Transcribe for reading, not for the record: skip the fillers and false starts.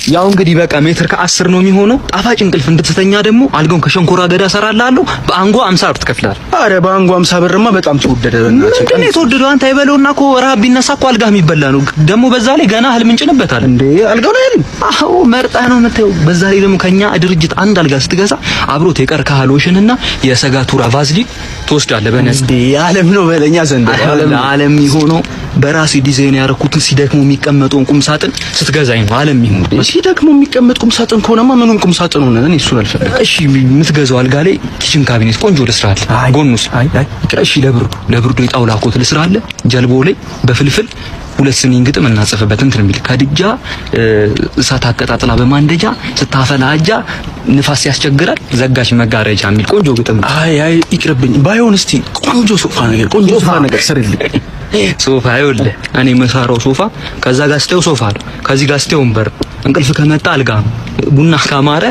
ያው እንግዲህ በቃ ሜትር ከ10 ነው የሚሆነው። ጣፋጭ እንቅልፍ እንድትተኛ ደግሞ አልጋውን ከሸንኮራ አገዳ እሰራልሃለሁ። በአንጓ 50 ብር ትከፍላለህ። አረ በአንጓ 50 ብርማ በጣም ተወደደ። በእናትህ። ምንድን ነው የተወደደው? አንተ አይበለውና እኮ ረሃብ ቢነሳ እኮ አልጋህ የሚበላ ነው። ደግሞ በዛ ላይ ገና ህልም እንጭንበታለን። እንዴ፣ አልጋው ላይ አይደል? አዎ፣ መርጠህ ነው የምታየው። በዛ ላይ ደግሞ ከኛ ድርጅት አንድ አልጋ ስትገዛ አብሮት የቀርከሃ ሎሽንና የሰጋቱራ ቫዝሊን ትወስዳለህ በነፃ። እንዴ፣ ዓለም ነው በለኛ ዘንድሮ፣ ዓለም ነው። ዓለም የሆነው በራሴ ዲዛይን ያደረኩትን ሲደክሙ የሚቀመጠውን ቁም ሳጥን ስትገዛኝ ነው ዓለም የሚሆነው። ሲደክሞ የሚቀመጥ ቁም ሳጥን ከሆነማ ምኑን ቁም ሳጥን ሆነ? እኔ እሱን አልፈልግም። እሺ፣ የምትገዛው አልጋ ላይ kitchen cabinet ቆንጆ ልስራልህ ጎን ውስጥ። አይ አይ። እሺ፣ ለብርዱ የጣውላ ኮት ልስራልህ። ጀልባው ላይ በፍልፍል ሁለት ስኒን ግጥም እናጽፍበት እንትን የሚል፣ ከድጃ እሳት አቀጣጥላ በማንደጃ ስታፈላ አጃ ንፋስ ያስቸግራል ዘጋች መጋረጃ የሚል ቆንጆ ግጥም። አይ አይ፣ ይቅርብኝ። ባይሆን እስቲ ቆንጆ ሶፋ ነገር፣ ቆንጆ ሶፋ ነገር ስሪልኝ። ሶፋ ይኸውልህ፣ እኔ የምሰራው ሶፋ ከዛ ጋር ስትየው ሶፋ ነው፣ ከዚህ ጋር ስትየው ወንበር ነው። እንቅልፍ ከመጣ አልጋ ነው። ቡና ካማረ